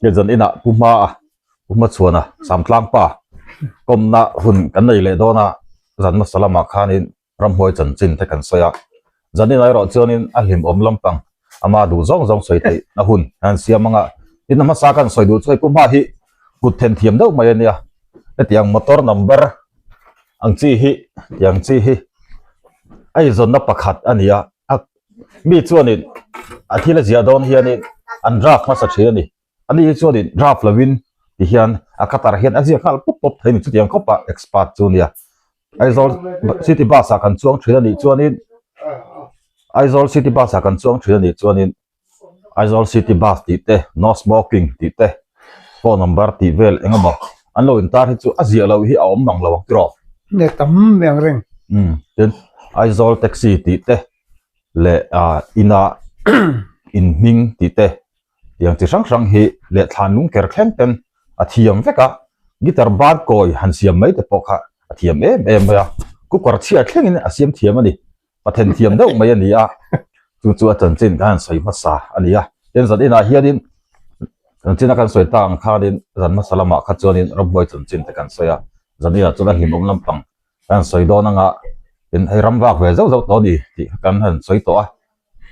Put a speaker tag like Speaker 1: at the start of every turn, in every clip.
Speaker 1: He zan inah Pu Hmaa, Pu Hmachhuana, Samtlangpa kawmna hun kan nei leh dawn a, zan hmasa lamah khanin ramhuai chanchin te kan sawi a. Zan inah erawh chuanin a hlimawm lampang ama duh zawng zawng sawi theih na hun an siam ang a. Tin a hmasa kan sawi duh chu hei Pu Hmaa hi kut then thiam deuh mai a nia. Hetiang motor number ang chi hi tiang chi hi a inzawnna pakhat a ni a. A mi chuanin a thil a ziah dawn hianin an draft hmasa thin a ni. Ani hi chuanin draft lovin ti hian a cutter hian a ziak nghal pawp pawp thei a ni. Chutiang khawpa expert chu a nia. Aizawl city bus ah kan chuang thin a nih chuanin Aizawl city bus ah kan chuang thin a nih chuanin Aizawl city bus tih te no smoking tih te phone number tih vel eng emaw an lo intar hi chu a ziah loh hi a awm mang lo ang tiraw.
Speaker 2: Nge tam mai ang reng.
Speaker 1: Umm tin Aizawl taxi tih te leh ah ina inhming tih te tiang chi hrang hrang hi leh thlan lung ker thleng ten a thiam vek a guitar ban kawi han siam mai te pawh kha a thiam em em mai a cooker chhia thlengin a siam thiam a ni. Pathian thiam deuh mai a ni a, chu chu a chanchin kan han sawi hmasa a ni a. Tin zan inah hianin chanchin a kan sawi tak ang khanin zan hmasa lamah kha chuanin ramhuai chanchin te kan sawi a, zan inah chuan a hlimawm lampang kan sawi dawn anga tin hei ram vak ve zauh zauh tawh a ni tih kha kan han sawi tawh a.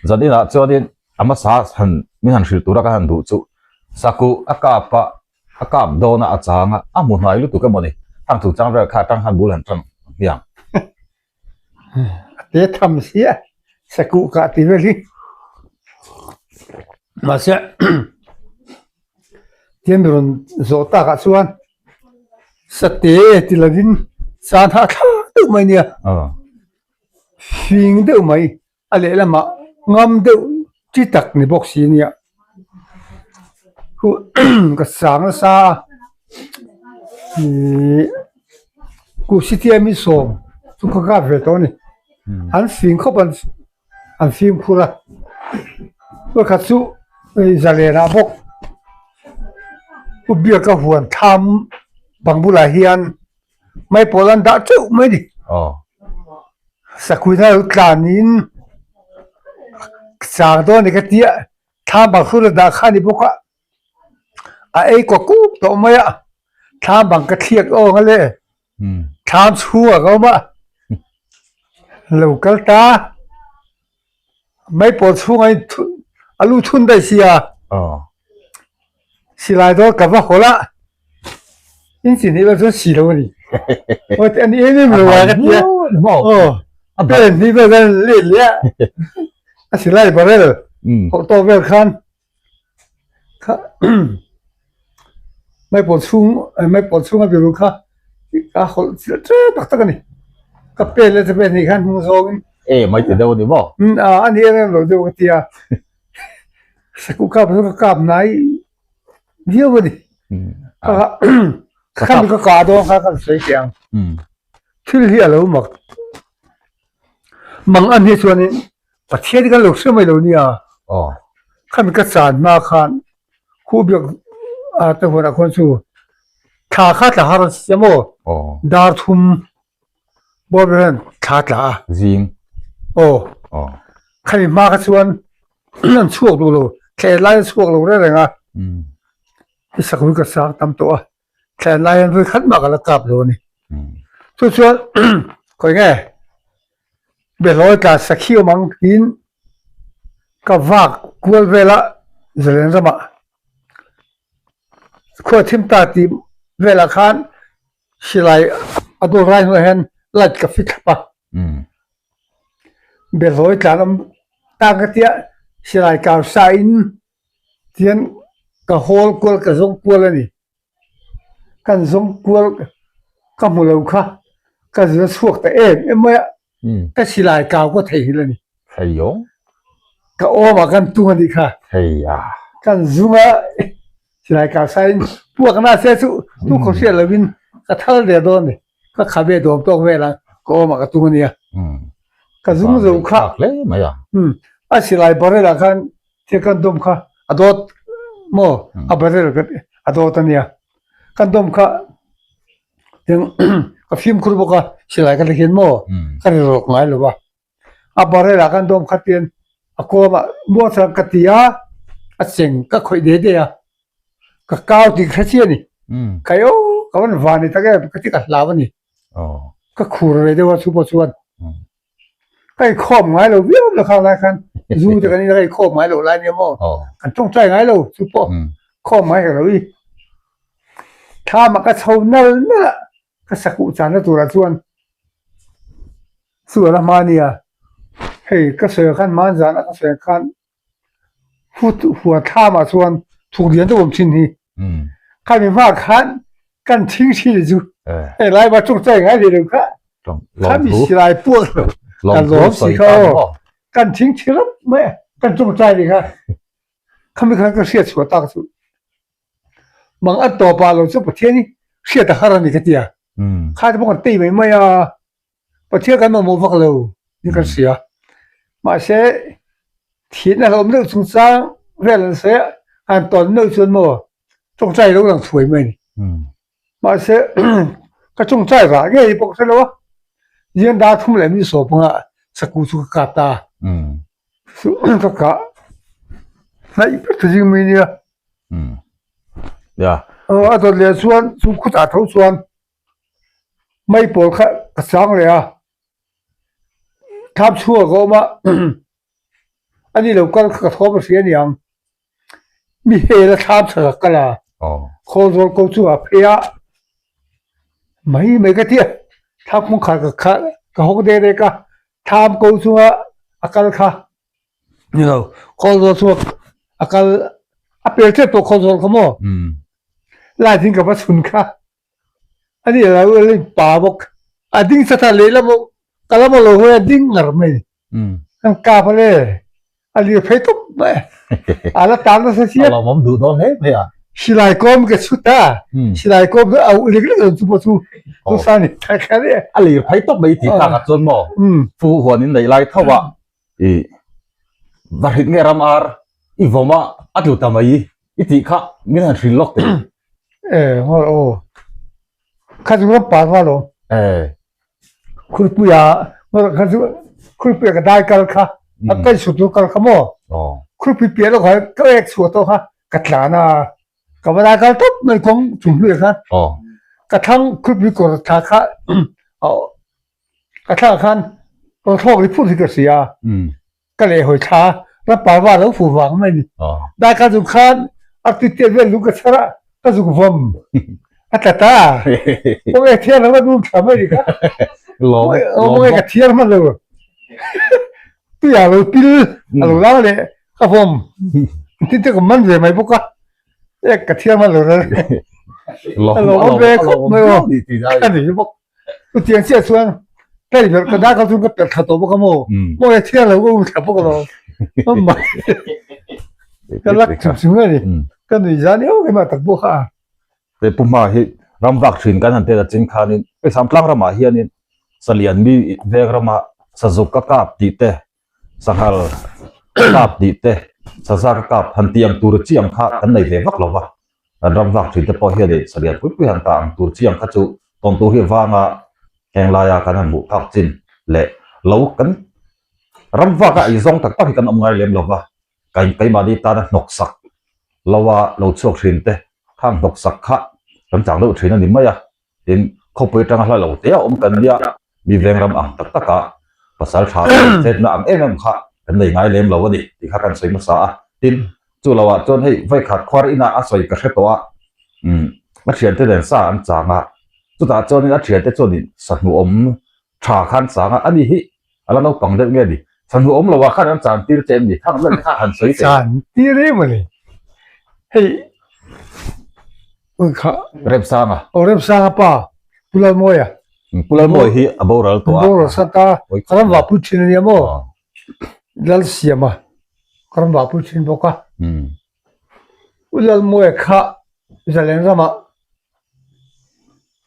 Speaker 1: Zan inah chuanin a hmasa han min han hrilh tura ka han duh chu sakuh a kap a a kap dawn a a chang a, a hmu hnai lutuk emaw ni hang chungchang vel kha atang khan bul han tan hmiang.
Speaker 2: A te tham sia sakuh kah ti vel hi mahse tian rawn zawh takah chuan sate ti lovin chan hah thlak deuh mai nia fing deuh mai. A lehlamah ngam deuh chi tak ni bawk si nia ka sang nasa a ihh kuhsitiam hi sawm chu ka kap ve tawh a ni an fing khawp an an fimkhur a pakhat chu zalen ah bawk u biaka huan thlam bang bulah hian. Mai pawl an dah teuh mai ni. Sakuina lo tlanin chang dawn ni ka tia thla bang hrul a dah kha ni bawk a, a ei kaw kup tawh mai a, thla bang ka thliak awng a le, thlam chhungah ka awm a, lo kal ta. Mai pawl chhunga in a lu thun daih sia. Silai dawn ka va hawlh a, in chi hnih vel chuan si lo a ni. Aw ti a ni em em lo a ka ti a. Aw pen hnih vel khan let leh a, a silai barrel hawlh tawk vel khan kha mai pawl chhung mai pawl chhunga biru kha a hawlh chilh tep tak tak a ni ka pen leh pen hnih khan hnung zawngin
Speaker 1: e mai ti deuh a ni maw
Speaker 2: a a ni em em lo deuh ka ti a sakuh kap chu ka kap nai viau a ni ka ka kah dawn kha ka sawi teh ang thil hi a lo mak mang an hi chuanin Pathian hi kan lo hre mai lo nia.
Speaker 1: Aw.
Speaker 2: Khami ka chan hma khan khu biak a te huanah khuan chu thla kha tla har an si maw?
Speaker 1: Aw.
Speaker 2: Dar thum bawr ber hian thla tla a.
Speaker 1: Zing.
Speaker 2: Aw.
Speaker 1: Aw.
Speaker 2: Khami hma kha chuan an chhuak duh lo, thla lai an chhuak lo reng reng a. I sakawr ka sang tam tawh a. Thlen lai hian vawi khat mah ka la kap lo a ni. Chu chuan khawi nge Behlawi tla sakhi awm ang tiin ka vak kual vel a Zalen ramah khua thim ta tih velah khan silai a dawr lai hnuaiah hian light ka fit thlap a. Behlawi tlan awm tan ka tia silai kau sa in Tian ka hawl kual ka zawng kual a ni. Kan zawng kual ka hmu lo kha ka zir chhuak ta em em mai a, ka silai kau ka theihnghilh a ni. Ka awmah kan tung a nih kha. Kan zung a silai kau sain puak na se chu tu khaw hriat lovin ka thal ve dawn a ni. Ka khabe dawm tawk vel a ka awmah ka tung a nia. Ka zung zo kha. A silai barrel ah khan Thil kan dawm kha a dawt maw a barrel a dawt a nia kan dawm kha eng ka fimkhur bawk a silai ka la hian maw ka ri rawk ngai lo va a barrel ah kan dawm kha tian a kawm ah muang chuan ka ti a a cheng ka khawih de de a. Ka kau tih ka hre chiah a ni. Kai aw ka van van ni tak em ka ti ka hlau a ni. Ka khur ve deuh a chu pawh chuan ka inkhawm ngai lo viau la khang lai khan zu te kan in a ka inkhawm ngai lo lai nia maw kan tawngtai ngai lo chu pawh khawm ngai hek lo i. Thlamah ka chho nal nal a ka sakuh channa turah chuan chu a la hma nia hei ka sawi ang khan hmanzan a ka sawi ang khan Huan thlamah chuan thuk lian deuh awm thin hi. Khami hma khan kan thing thin chu hei lai ba tuk chai ngai ve lo kha. Khami silai puak lo. Kan lawm si kha aw. Kan thing thi rap mai kan tuk chai ni kha. Khami khan ka hriat chhuah tak chu. Mang an tawpa lo chu Pathian hi hriat a har a ni ka tia. Kha te pawh kan tei mai mai a. Pathian kan mamawh vak lo ni kan hria. Mahse, thihna hlauhawm deuh chungchang vel an sawi a, han tawn meuh chuan maw tawngtai lo lang thuai mai a ni. Mahse, ka tawngtai rah ngei pawh ka hre lo a, Zian dar thum leh mi sawp anga saku chu ka kap ta a. Ka kah hnaih ber ta zing mai nia. A dawt leh chuan chu khutah tho chuan Mai pawl kha ka chang leh a, thlam chhungah ka awm a, ani lo kal kha ka thawm a hria aniang, mi hel a thlam chhak a kal a, khawl zawl ko chungah a phei a, mai mai ka ti a, thlam kawngkhar ka kha ka hawk dek dek a, thlam ko chunga a kal kha ni lo, khawl zawl chunga a kal a pel tep tawh khawl zawl kha maw, light in ka va chhun kha. Ani a lo ring pa bawk. A ding sa tha lehlam aw ka lam a lo hawi a ding ngar mai. Kan kap a le. A lir phei tawp mai. A la tan nasa sia.
Speaker 1: A lawmawm duh dawn hle mai a.
Speaker 2: Silai kawm ka chhut a. Silai kawm chu a uh lek lek lo chu pawh chu. Chu sa ni kha kha le.
Speaker 1: A lir phei tawp mai tih tak ah chuan maw. Fu huan in neih lai tho a. I va hrit nge ram ar i vawm a a tlu ta mai. I tih kha min han hrilh lawk teh.
Speaker 2: E ngawr aw. Kha chu ram par va lo.
Speaker 1: E.
Speaker 2: Khurpuia ngawr kha chu khurpuia ka dai kal kha a kai su tu kal kha maw.
Speaker 1: Aw.
Speaker 2: Khurpui piah lawk kha ka ek chhuah tawh kha ka tlan a. Ka va dai kal tawp mai kawng chung hluia khan.
Speaker 1: Aw.
Speaker 2: Ka thlang khurpui kawr thla kha ka thlang khan rawthlawk ri phut hi ka hria. Ka leh hawi thla ram parva lo fu vang mai ni. Dai ka zuk khan a ti tiat vel lung ka chhar a, ka zuk vawm a tla ta. Kawng e thiar lo a dum thla mai ni kha. Kawng e ka thiar hman lo. Tuia lo pil a lo lang leh ka vawm. Tin te ka man ve mai bawk a. E ka thiar hman lo. A lawm ve khawp mai aw. Ka ni bawk. Chutiang chiah chuan ka inverh ka dak a chu ka perh thla tawh bawk a maw? Maw e thiang lo ka um thla bawk lo. Ka lak chung chung a ni. Ka nui zan eo keimah tak bawk a.
Speaker 1: Hei Pu Hma hi ram vak thin kan han tel a ching khanin hei Samtlang ramah hianin Salian mi veng rama Sazuk ka kap tih te Sanghal ka kap tih te Saza ka kap han tih ang tur chi ang kha kan nei ve vak lo va. Kan ram vak thin te pawh hian ih salian pui pui han kah ang tur chi ang kha chu tawn tur hi vanga heng laia kan han hmuh phak chin leh lo kan ram vaka ei zawng tak tak hi kan awm ngai lem lo va, keimahni tana hnawk sak lo a lo chhuak thin te khang hnawk sak kha kan chang deuh thin a ni mai a. Tin, khawpui atanga hla lo te a awm kan nia, mi veng ram ang tak taka pasal tha te chetna ang em em kha kan nei ngai lem lo a ni tih kha kan sawi hmasa a. Tin, chu lo ah chuan hei vaikhat khuar inah a sawi ka hre tawh a, umm a thiante nen sa an chang a, chutah chuanin a thiante chuanin sahnuawm tha khan chang a, ani hi A la naupang deuh nge ni? Fanu awm lo ah khan an chan tir che em ni? Thang vel te kha han sawi teh.
Speaker 2: Chan tir em a ni. Hei ui kha.
Speaker 1: Remsanga.
Speaker 2: Aw Remsanga pa Pu Lalmawia.
Speaker 1: Pu Lalmawia hi a boral tawh a.
Speaker 2: Boral sat a. Ka ram vahpui thin a nia maw? Lalsiama ka ram vahpui thin bawk a. U Lalmawia kha Zalen ramah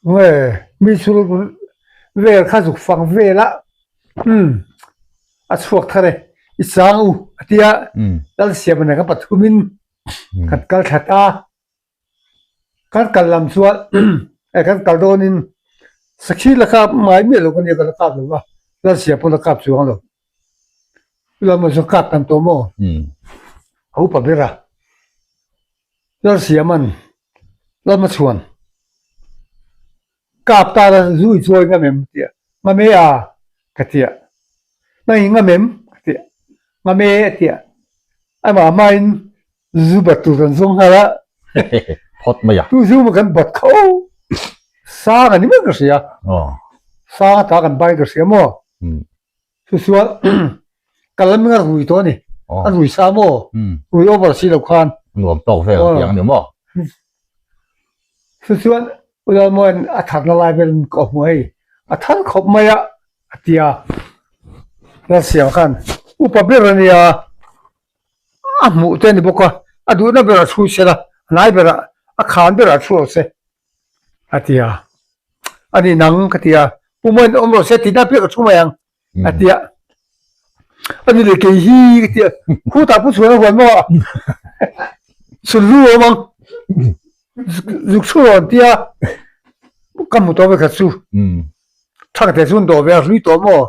Speaker 2: nge mi chhul vel kha zuk fang vel a umm a chhuak thar e i chang u a tia Lalsiama nen kan pathumin kan kal thla ta. Kan kal lam chuan eh kan kal dawnin sakhi la kap ngai miah lo ka nia ka la kap lo va, Lalsia pawh la kap chuang lo. Chulama chuan kap kan tawh maw? A upa ber a, Lalsia man. Lalhmachhuan kap ta la zu i chawi ngam em tia ngam e a ka tia nang i ngam em ka tia ngam e a tia amah hmain zu bat tur kan zawng nghal a
Speaker 1: phawt mai a
Speaker 2: chu zu maw kan bat kho sang a ni mai ka hria sang ata kan bai ka hria maw Chu chuan ka lam a rui tawh a ni. A rui sa maw? Rui over si lo khan.
Speaker 1: Nuam tawk vel ang tih ang ni maw?
Speaker 2: Chu chuan Ulalmawia'n a tharna lai vel in ka hmu hei. A thar khawp mai a, a ti a. Lalsiama khan upa ber a nia, a hmuh te a ni bawk a, a duhna berah chhui se la, a hnai berah, a khan berah chhu lo se. A ti a, a ni nang ka ti a, Pu Mawiin awm rawh se tihna piah ka thu mai ang a ti a, a ni leh kei hi ka ti a, khutah Pu Chhuana huan maw Sunhlu awm ang zuk chhu rawn ti a, ka hmu tawh ve khat chu, thangte chu an dawh ve a, hlui tawh maw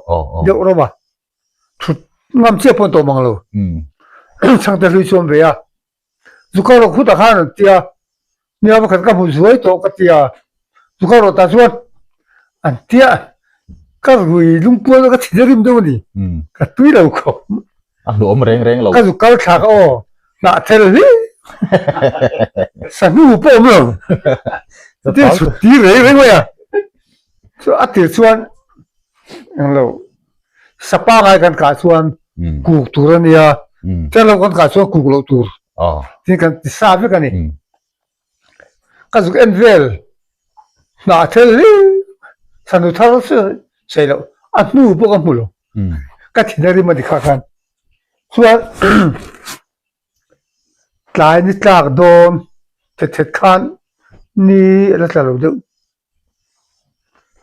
Speaker 2: deuh rawm a, thut ngam chiah pawh an tawh mang lo, chhangte hlui chu awm ve a. Zuka rawh khutah khan an ti a, nia pakhat ka hmu zuai tawh ka ti a, Zuka rawh tah chuan an ti a, ka rui lungpual ka thin a rim deuh a ni, ka tui lo khawp.
Speaker 1: A hnuawm reng reng lo.
Speaker 2: Ka zu kal thlak a aw, hnah thel hle sahnu pawh awm lo, tin chhut tir reng reng mai a, chu a tir chuan englo. Sapa ngai kan kah chuan kuk tur a nia, tlanglo kan kah chuan kuk loh tur tin kan ti sa vek a ni. Ka zuk en vel hnah thel hlim sanu thar chu sawi loh a hnu pawh ka hmu lo, ka thin a rim a ni kha khan. Chuan tlai ni tlak dawn thet thet khan ni a la tla lo deuh.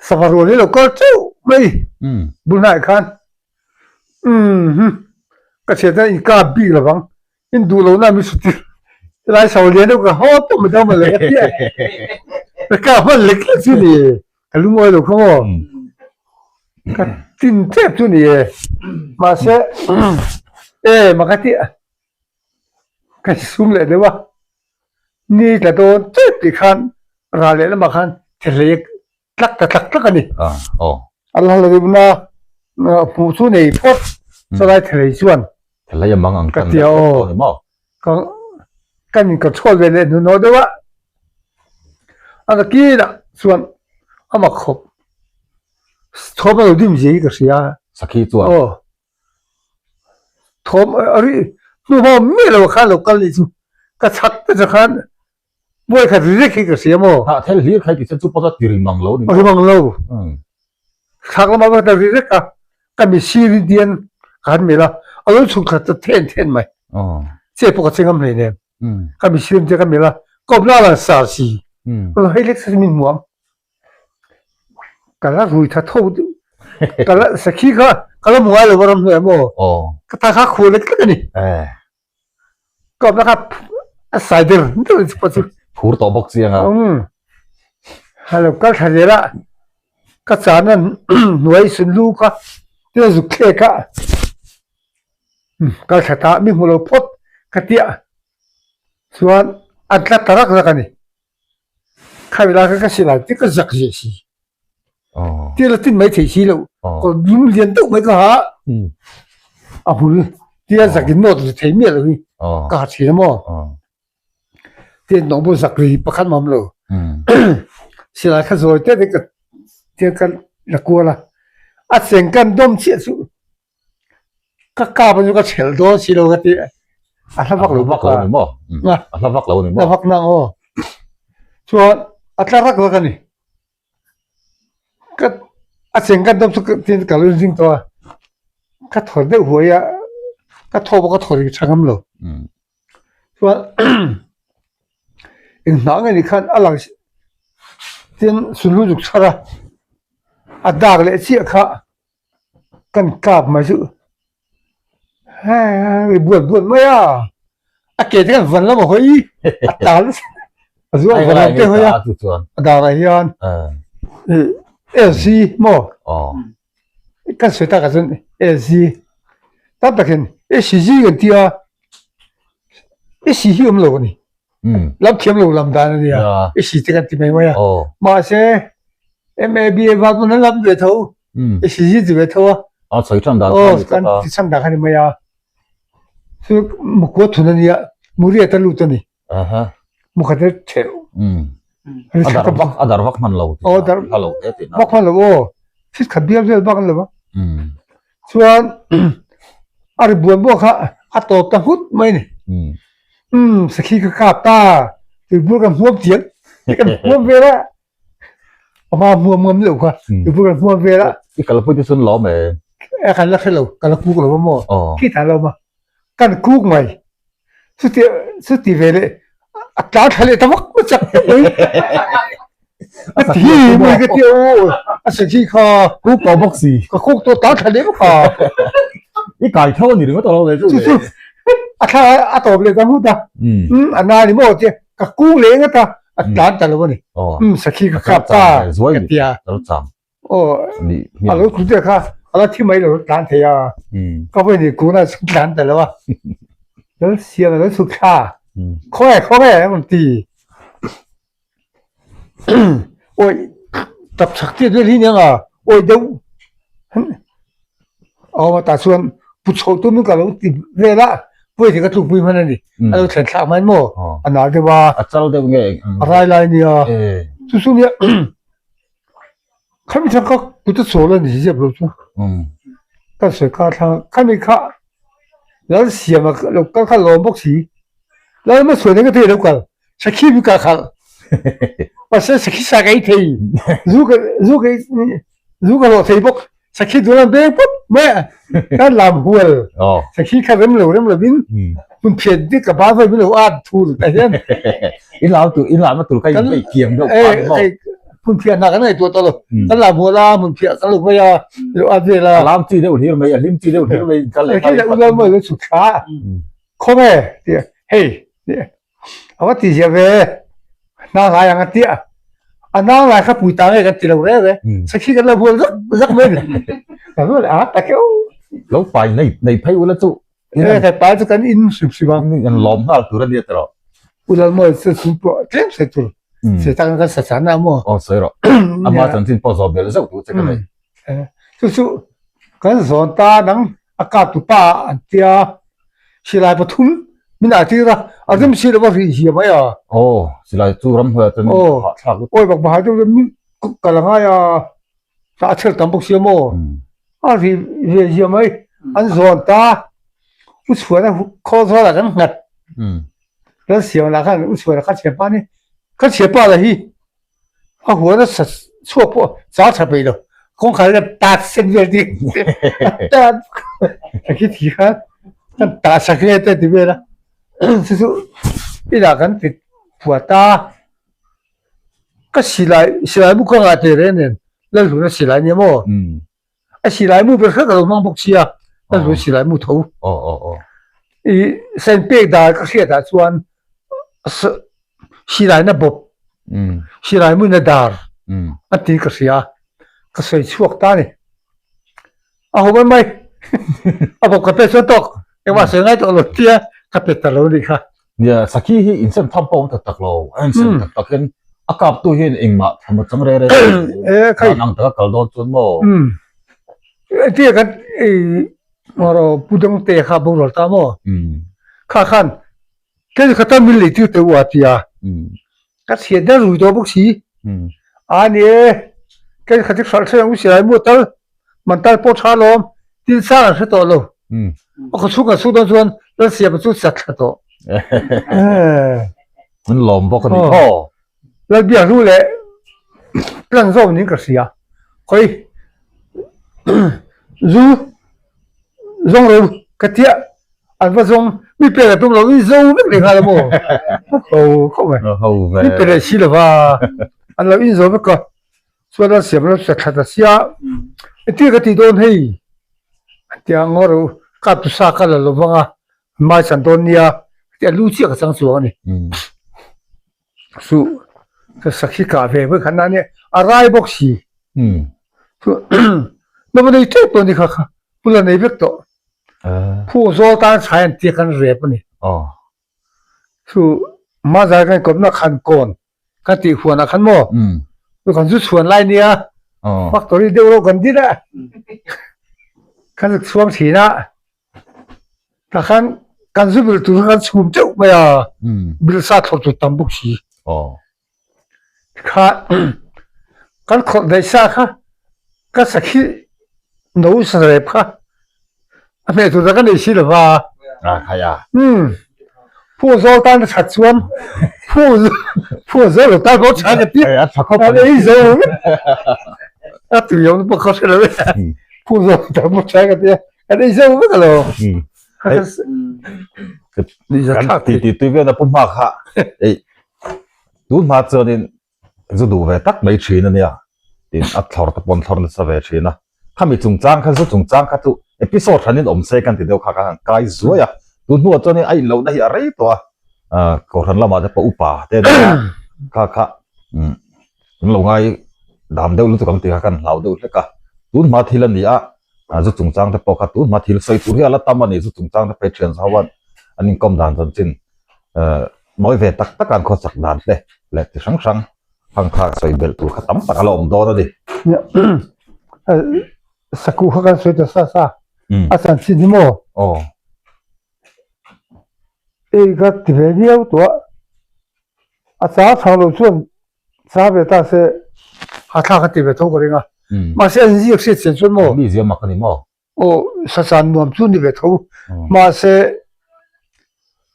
Speaker 2: Sava rual hi lo kal teuh mai bul hnaiah khan umm ka chhiat a in kap bik lo vang in duh lo na mi sut tir helai sau lian deuh ka haw tawp mai dawn leh ka tia ka kap hman lek lek chu ni ka lungawi lo kha maw ka tin tep chu ni e mahse e mah ka tia ka sum leh deuh a. Ni tla dawn tep tih khan ral leh lamah khan thehlei tlak ta tlak tlak a ni. A la la deuh na hmuh chu nei phawt chulai thehlei chuan
Speaker 1: Thehlei a mang ang tan deuh tawh ni maw?
Speaker 2: Ka kan in control ve leh hnuhnawh deuh a, a nakinah chuan a mak khawp thawm a lo dim zia hi ka hria.
Speaker 1: Sakhi chuan.
Speaker 2: Aw. Thawm a ri hnuhma miah lo khan lo kal nih chu ka chhak te chu khan buai khat ri rek hi ka hria maw.
Speaker 1: Hnah thel hlir khai tih chu pawt a ti ri mang lo ni
Speaker 2: maw. Ri mang lo. Thlak lamah pawh ta ri rek a ka mi sir in tian ka han melh a a lo chhuk thla ta then then mai. Che pawh ka che ngam hlei nen ka mi sir in tian ka melh a ka awmna a lang sar si. Hei lek sa chu min hmu ang. Ka la rui tha tho deuh ka la sakhi kha ka la hmu ngai lo a ram hnuai maw ka ta kha khuh lek lek a ni ka awmna kha a sai der der a ni pawh chu
Speaker 1: phur tawh bawk chiang a
Speaker 2: a lo kal thla zel a ka chana hnuai sunlu kha tin a zuk thlek a kal thla ta mi hmu lo phawt ka tia chuan an tla ta rak rak a ni. Khai lai kha ka si lai ti ka zak zia si. Ti la tin mai thei si lo. Ko lum lian deuh mai ka ha. A hul ti a zak in nawt ri thei miah lo hi. Ka ha thin a maw. Ti nong bu zak ri pakhat mam lo. Silai kha zawi te te ka ti ka la kual a. A cheng kan dawm chiah chu Ka kap chu ka chhelh dawn si lo ka ti a hla vak lo bawk a.
Speaker 1: A hla vak lo ni maw?
Speaker 2: A hla vak nang aw. Chuan a tla rak rak a ni. Ka a cheng kan dawm chu tin ka lo inring tawh a. Ka thaw deuh huai a, ka thaw pawh ka thaw ring tha ngam lo. Chuan eng hnah nge ni khan a lang tin sunhlu zuk chhar a, a dak leh chiah kha. Kan kap mai chu hei buat buat mai a a ke te khan van lam a hawi a tal a zuang van lam te hawi a a darah hian LC maw kan sawi takah chuan LC tam takin SG kan ti a SC hi awm lo a ni. Lam thiam lo lam dan a nia. I si te kan ti mai mai a. Mahse MABA vak pawn an lam ve tho. I si zi ti ve tho a.
Speaker 1: A sawi than dan kha ni
Speaker 2: kan ti chhan dan kha ni mai a. Chu mukua thun a nia. Muri a ta lut a ni.
Speaker 1: Aha.
Speaker 2: Mukhat a theuh.
Speaker 1: A dar vak a dar vak hman lo.
Speaker 2: Aw dar
Speaker 1: hman lo te tihna.
Speaker 2: Vak hman lo aw. Fit khat bial vel bak an lo a. Chuan a ri buan buak kha a tawp ta nghut mai ni. Umm sakhi ka kap ta tuibur kan hmuam chiang kan hmuam vel a. A hma hmuam ngam loh kha tuibur kan hmuam vel a.
Speaker 1: I kalpui te chuan lawm e.
Speaker 2: E kan la hre lo ka la kuk lo a maw. Khi ta lo ma. Kan kuk mai. Chuti chuti ve leh a tlan thla leh ta vak mai chak tak mai. A thi mai ka ti aw a sakhi kha
Speaker 1: kuk tawh bawk si.
Speaker 2: Ka kuk tawh tlan thla leh vak a.
Speaker 1: I kai tho a ni ringawt alo leh chu.
Speaker 2: Chu chu a thla a tawp leh ta nghut a. Um a na ni maw tia ka kuk leh ngat a a tlan ta lo a ni. Um sakhi ka kap ta ka ti a. Aw a lo kut kha a la thi mai lo tlan thei a ka vawi ni kuna chu tlan ta lo a lo siam a lo chhuk thla khawnge khawnge a rawn ti awi tap chak chiat vel hi nia nga awi deuh a awm a tah chuan pu chhoh tum in ka lo ti vel a vawi ni ka tlukpui hman a ni a lo thlen thlak mai maw a nal deuh a
Speaker 1: a chal deuh nge
Speaker 2: a rai lai nia chu chu nia Khami thlang kha kut a chawl a ni ziap lo chu. Kan sawi kha thlang khami kha lal siam a lo kal kha lawm bawk si. Lal ma chhuan eng a thei lo kal. Sakhi mi ka khalh. Mahse sakhi sa ka ei thei. Zu ka zu ka zu ka hlawh thei bawk. Sakhi dul an beng pawp mai a. Kan lam hual. Sakhi kha rem lo rem lovin hmun phiat dik ka ban vai min lo at thul tah hian.
Speaker 1: In lam tur in lamna tur kha in vei kiam deuh pa ni maw.
Speaker 2: Hmun phiah hna kan ngaihtuah tawh lo. Kan lam hual a hmun phiah kan lo vai a lo at vel a.
Speaker 1: A lam chi deuh hlir mai a hlim chi deuh hlir mai in kal leh
Speaker 2: nghal. Khi leh mawi lo chhuk thla. Khawnge ti hei A va ti ziah ve, hnang lai ang a tia. A hnang lai kha pui ta nge kan ti lo reng e. Sakhi kan lo hual zak zak mai ni. Ka rual a tak eo.
Speaker 1: Lo pai nei nei phei ula chu.
Speaker 2: E kai pai chu kan in hrim hrim a.
Speaker 1: Kan lawm nghal tur a nia tawh.
Speaker 2: Ulal mawi chu chu pawh tlem se tur. Se tang kan sa chan a maw.
Speaker 1: Aw sawi rawh. Ama chanchin pawh zawh belh zeuh tur che ka nei.
Speaker 2: Chu chu kan zawn ta nang a kap tu pa an tia silai pathum min ah tir a a rem si lova rih zia mai a
Speaker 1: aw silai chu ram hnuaiah chuan
Speaker 2: aw
Speaker 1: thlak lut
Speaker 2: awi bak bahai deuh min kal a ngai a tah a chhel tam bawk sia maw a rih ve zia mai an zawn ta u chhuan a khawl zawl ah kan nghat kan siam lah khan u chhuan a kha chhiah pa ni ka chhiah pa lah hi A huan a sa chhuak pawh char tha peih lo. Kawngkhar hian tat sen vel ti a tat a khi thi khan kan tah sak nge te ti vel a. Chu chu inah kan ti phuat a. Ka silai silai mu ka ngah teh reng nen Lalhluna silai nia maw? A silai mu ber kha ka lo hmang bawk sia Lalhluna silai mu tho. I sain pek dan ka hriat ah chuan Silai na bawp, silai mu na dar a ti ka hria, ka sawi chhuak ta ni. A ho mai mai, a bawp ka pet chuan tawk, engmah sawi ngai tawh lo tia ka pet ta lo nih kha.
Speaker 1: Nia, sakhi hi insem tham pawh a awm tak tak lo, a insem tak tak hian a kaptu hian engmah tham a chang re re lo. Dan ang taka kal dawn chuan maw?
Speaker 2: Engtin kan i Pu Dawngte kha boral ta maw? Kha khan Kei kha tan min lei tir teh u a ti a, ka chhiat der rui tawh bawk si. A ni e, kei kha chu hralh hreng u silai mu tal, man tal pawh tha lawm, tin sang an hre tawh lo. A khaw chhung kan suk dawn chuan Lalsiama chu chat thla tawh.
Speaker 1: An lawm bawk a ni thaw.
Speaker 2: Lalbiak hnu leh tlan zawk niin ka hria. Khawi zu zawng lo ka tia an va zawng mi pek a tum lo in zo vek leh nghal a maw ho khawp mai mi pe leh si lova an lo in zo vek a chuan an siam lo sa thla ta sia engtin ka tih dawn hei an tia ngaw ro kap tu sa ka la lo vang a mai chan dawn nia tia lu chiah ka chang chuang a ni. Chu ka sakhi kah ve vek han ania a rai bawk si. Chu nova nei tep tawh ni kha kha pula nei vek tawh. Phu zawl tan chhai an tia kan rep a ni. Chu. Mazar kan kawmna khan kawn kan tih huanah khan maw chu kan zu chhuan lai nia factory deuh reuh kan din a kan chhuang thin a tah khan kan zu bil tur kha kan chhum teuh mai a bil sa thlawh tur tam bawk si kha kan khawrh daih sa kha ka sakhi no sarep kha a hmeh tur tak a nei si lo va.
Speaker 1: A khai a.
Speaker 2: Um phu zawl tan a that chuan phu phu zawl lo tan pawh tha ka ti.
Speaker 1: A tha khawp
Speaker 2: a ei zo a tui awm pawh ka hre lo e. Phu zawl tan pawh tha ka ti a an ei zo vek alo.
Speaker 1: Kan ti ti tui vel na pu hma kha ei tun hma chuanin Zu duh ve tak mai thin a nia tiin a thlawr te pawn thlawr nasa ve thin a. Khami chungchang kha zu chungchang kha chu episode hranin awm se kan ti deuh kha ka han kai zuai a. Tun hnuah chuanin a inlohna hi a rei tawh a, ah kohhran lamah te pawh upa te a nia kha kha umm kan lo ngai dam deuh lutuk ang tih kha kan hlau deuh hlek a. Tun hma thil a ni a, ah zu chungchang te pawh kha tun hma thil sawi tur hi a la tam a ni zu chungchang te phei thian zau a an inkawm dan chanchin eh Mawi ve tak tak an khawsak dan te leh ti hrang hrang hang kha sawi belh tur kha tam tak a la awm dawn a ni.
Speaker 2: Saku kha kan sawi ta sa sa a chanchin hi maw?
Speaker 1: Aw.
Speaker 2: Ei ka ti ve viau tawh a, a chang chang lo chuan chang ve ta se hathlak a ti ve tho ka ring a, mahse an ziak hriat chian chuan maw?
Speaker 1: Mi zia mak a ni maw?
Speaker 2: Aw, sachan nuam chu ni ve tho. Mahse,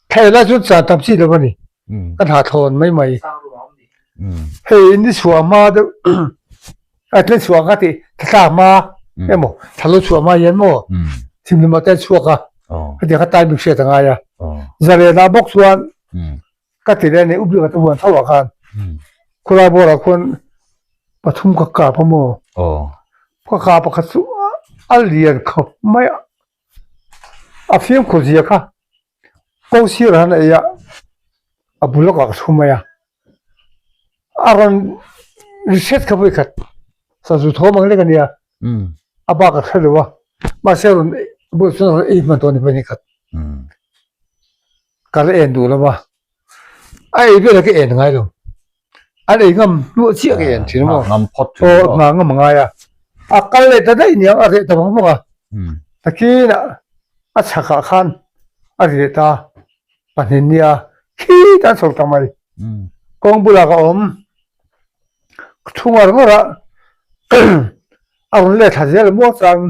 Speaker 2: thei lai chuan chan tam chi lo a ni. Kan hahthlawn mai mai. Hei in ni chhuah hma deuh, a tlin chhuah kha tih thla hma emaw thla lo chhuah hma hian maw thimhlum ah te an chhuak a, hetiang kha timing hriat a ngai a. Zalena bawk chuan Ka ti leh a ni, Ubiaka te huan tho ah khan khulai bawr ah khuan pathum ka kap a maw? Ka kap pakhat chu a lian khawp mai a, a fimkhur zia kha kawng sir ah khan a ei a, a bul lawkah ka thu mai a, a rawn ri hret kha vawikhat sazu thawm ang lek a nia, a bak a hre lo a, mahse a rawn bulah chuan a rawn ei hman tawh a ni vawikhat khat. Ka la en duh lo va, a ei vel ah ka en ngai lo, an ei ngam hnuah chiah ka en thin a maw, aw nghah ngam a ngai a, a kal leh ta daih niang a reh ta vang vang a, takin ah a chhak ah khan a ri leh ta pahnih nia khitah an chho ta mai, kawng bulah ka awm ka thu ngar ngar a a rawn let thla zel a muang chang.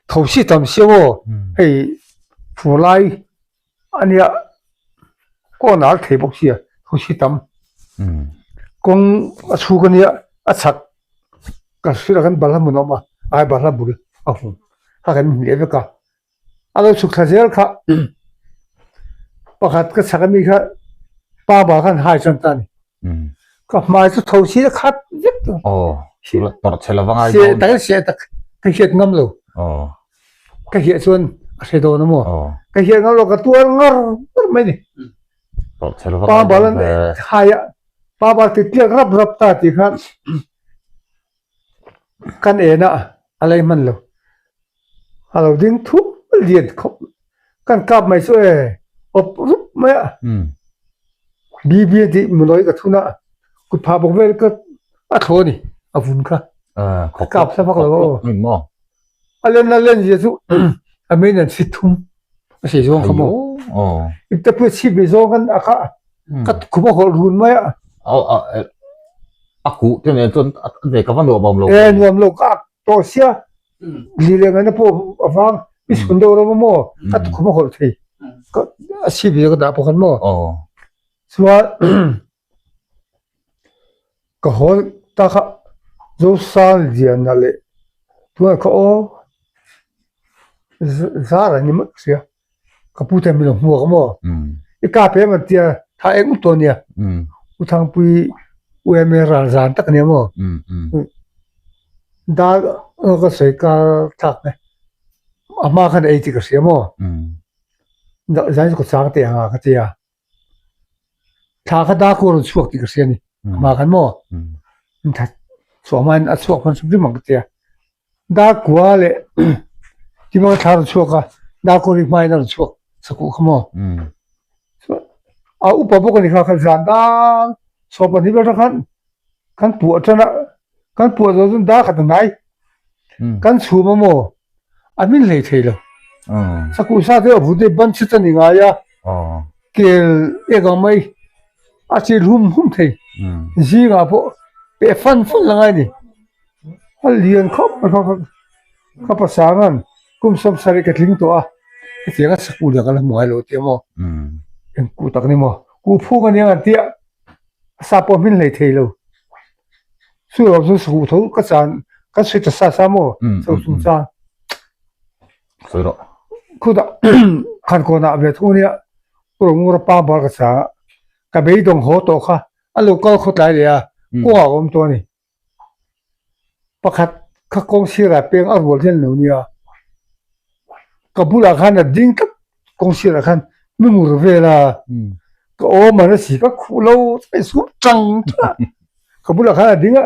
Speaker 2: Tho si tam sia maw hei fur lai a nia kawn a thei bawk sia tho si tam kawng a chhuk a nia a chhak kan hrilh a kan balhla hmun a awm a ai balhla bul a hum kha kan hmu leh vek a a lo chhuk thla zel kha pakhat ka chhak ami kha pa bal khan hai chuan ta a ni. Ka hmai chu tho si a khat vek tu.
Speaker 1: Aw, tawrh chhe lova ngai
Speaker 2: dawn. Tak se tak ka hiat ngam lo.
Speaker 1: Aw.
Speaker 2: Ka hiat chuan a hre dawn a maw.
Speaker 1: Aw.
Speaker 2: Ka hiat ngam lo ka tuar ngar ngar mai ni.
Speaker 1: Tawrh chhe lova ngai dawn.
Speaker 2: Pa bal hai a pa bal ti tliak rap rap ta ti khan Kan en a, a lei hman lo. A lo ding thup lian khawp. Kan kap mai chu e, awp rup mai a. BB a tih munawi ka thun a, kut phah bawk vel ka a thlaw a ni, a vun kha. Ka kap sa vak lo aw. A len a len zia chu a main an chhit thum a sei zawng kha maw. Ipte pui a chhip ve zawng khan a kha ka khum a hawlh run mai a.
Speaker 1: A kuh te nen chuan a ve ka va nuam awm lo.
Speaker 2: E nuam lo ka ak tawh sia li leh ngaihna pawh a vang i chhun deuh rawh maw ka tukhum a hawlh thei ka a chhip ve ka dah pawh khan maw. Chuan ka haw ta kha Zosangliana leh tunah kha aw zar an ni mai ka hria. Ka pu ten min lo hmuak a maw? I kap em an tia tha eng ut tawh ania. U Thangpui u em em ral zan tak ania maw? Dar ka sawi kar thlak te a hma khan ei tih ka hria maw? Zan chu ka chang teh ang a ka tia. Thla kha dar kawr rawn chhuak tih ka hria a ni. A hma khan maw? Chhuah hmain a chhuak hman hrim hrim ang ka tia. Dar kua leh tima thla rawn chhuak a, dar kawr hi hmain a rawn chhuak sakuh kha maw? A upa bawk a ni kha, kha zan dang 12 vel atang khan kan puah tan a, kan puah zawh chuan dar khat a hnai. Kan chhum a maw? A hmin hlei thei lo. Sakuh sa te a vut hi ban chhit a ni ngai a, kel ek ang mai a chil hum hum thei. Zingah pawh peh fan fan la ngai a ni. A lian khawp mai kha ka pasanga'n kum 70 ka tling tawh a, hetiang a sakuh lian ka la hmu ngai lo tih a maw? Eng kuh tak a ni maw? Kuh phung a nia ang tih a, a sa pawh a hmin hlei thei lo. Chu erawh chu sakuh tho ka chan ka sawi ta sa sa maw cho chung chang.
Speaker 1: Sawi rawh.
Speaker 2: Khutah khankawnah ve thung ania Rawngura pa bar ka chang a, ka beidawng haw tawh kha a lo kal khawtlai leh a, kawngah ka awm tawh a ni. Pakhat kha kawng sirah peng a rual hian lo nia, ka bulah khan a ding tlat kawng sirah khan mi ngur vel a, ka awm an a si ka khuh lo chai sup chang chang a, ka bulah khan a ding a,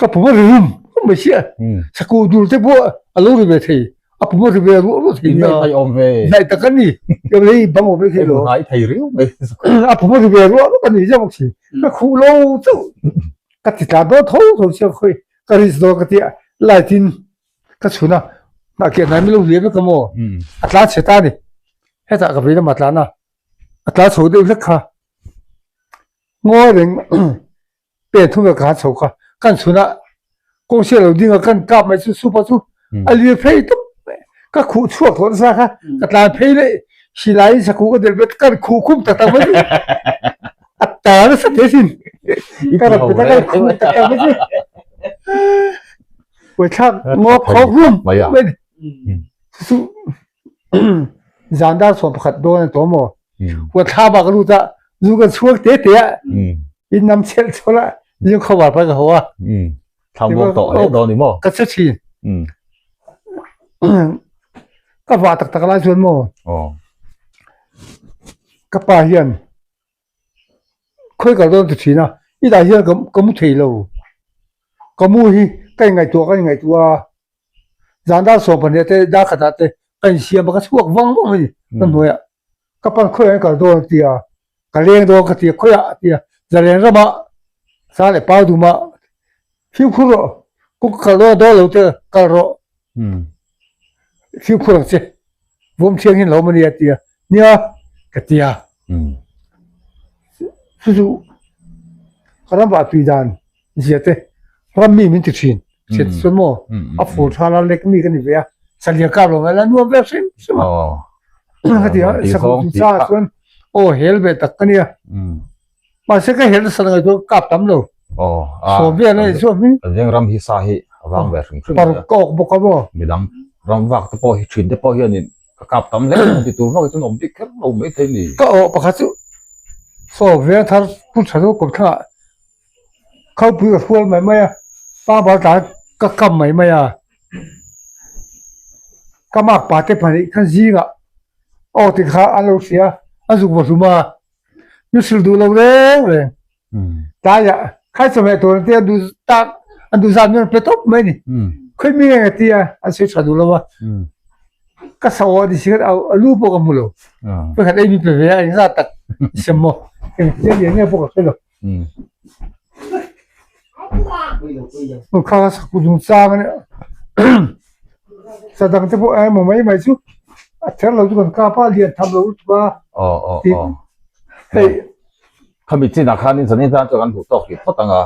Speaker 2: ka pum a ri rum rum mai sia, sakuh dul te pawh a lo ri ve thei, a pum a ri ve ruah ruah thei nia, hnaih tak a ni, hei bang awm vek thei lo, a pum a ri ve ruah ruah a ni zia bawk si, ka khuh lo chauh. Ka ti tla dawn tho tho chiang khawi ka risk dawn ka ti a light in ka chhun a hnah kiah hnai milo hliam vek a maw a tlan chhe ta a ni hetah ka vei lamah a tlan a a tlan chho deuh hlek kha ngawi reng pen thum vel ka han chho kha kan chhun a kawng sial lo ding a kan kap mai chu supa chu a lir phei tawp mai ka khuh chhuak tawh nasa kha ka tlan phei leh silai in sakuh ka delh vet kan khuh khum tak tak mai chu a ta nasa te sin ka rat pet a kan khuh tak tak mai chu puaithlak ngaw khawk rum mai ni chu zan dar chhuah pakhat dawn a tawh maw huat thla bak a lut a zu kan chhuak te te a in nam chelh chawlh a zing khawvar pa ka haw a
Speaker 1: Thlam buang tawh hle dawn ni maw?
Speaker 2: Ka che thin. Ka vah tak tak lai chuan maw? Ka pa hian khawi kal dawn ti thin a, i dah hian ka mu thei lo. Ka mu hi ka inngaihtuah ka inngaihtuah a, zan dar 12 te dar khatah te ka insiam a ka chhuak vang vang a ni ka hnuaiah. Ka pan khawiah an kal dawn a ti a, ka leng dawn ka ti a, khawiah a ti a, zalen ramah sa leh pau dumah fimkhur rawh, kawng ka kal dawn a dawn lo te kal rawh, fimkhur ang che, vawm thiang hian lo awm a nia a ti a, nia ka ti a, chu chu ka ram vah tui dan zia te ram mi min ti thin hriat chuan maw a fur tha la lek mi ka ni ve a salian kap lo mai la nuam ve hrim hrim a ka ti a sakawr chu cha chuan aw hel ve tak ka nia mahse ka hel nasa ngai chuan kap tam lo sawm vel a ni chuan hming
Speaker 1: veng ram hi sa hi a vang ve hrim hrim
Speaker 2: paruk ka awk bawk a maw
Speaker 1: midang ram vak te pawh hi thin te pawh hianin ka kap tam hle ang ti tur vak hi chuan awm bik kher lo mai thei ni
Speaker 2: ka awh pakhat chu saw veng thar pu tha chu kawm thlangah Khawpui ka hrual mai mai a, pa bar tlan ka kam mai mai a, ka mak pa te pahnih khan zingah aw ti kha an lo hria a zuk va hlum a, min hrilh duh lo reng reng tlaiah khai chawhmeh tur an tia duh tak an duh zat min rawn pe tawp mai a ni, khawi mi nge ka tia an sawi tha duh lo a, ka sa awh a ni si khan a lu pawh ka hmu lo, pakhat ei min pe ve a engzat tak sem maw engtia lian nge pawh ka hre lo. Kha sakut chung chang a nia sadang te pawh emaw mai mai chu a ther lo chu kan kap a lian tham lo lutuk a tin hei
Speaker 1: khami chinah khanin zanin tan chuan kan duh tawk hlih phawt ang a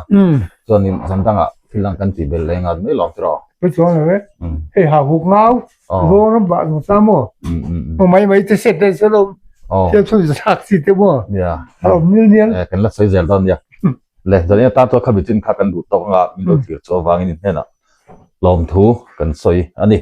Speaker 1: chuanin zan dangah thil dang kan tih belh leh ngat mai lawk tiraw
Speaker 2: Pui chuang lo e hei ha huk ngau Zawng ram vah zawng ta maw? Maw mai mai te set te chu lo thil chhun za thlak chi te maw? A awm nil nial.
Speaker 1: Kan la sawi zel dawn nia. Le zan atan chuan khami chin kha kan duh tawk anga min lo thlir chu avangin in hnenah lawmthu kan sawi a ni.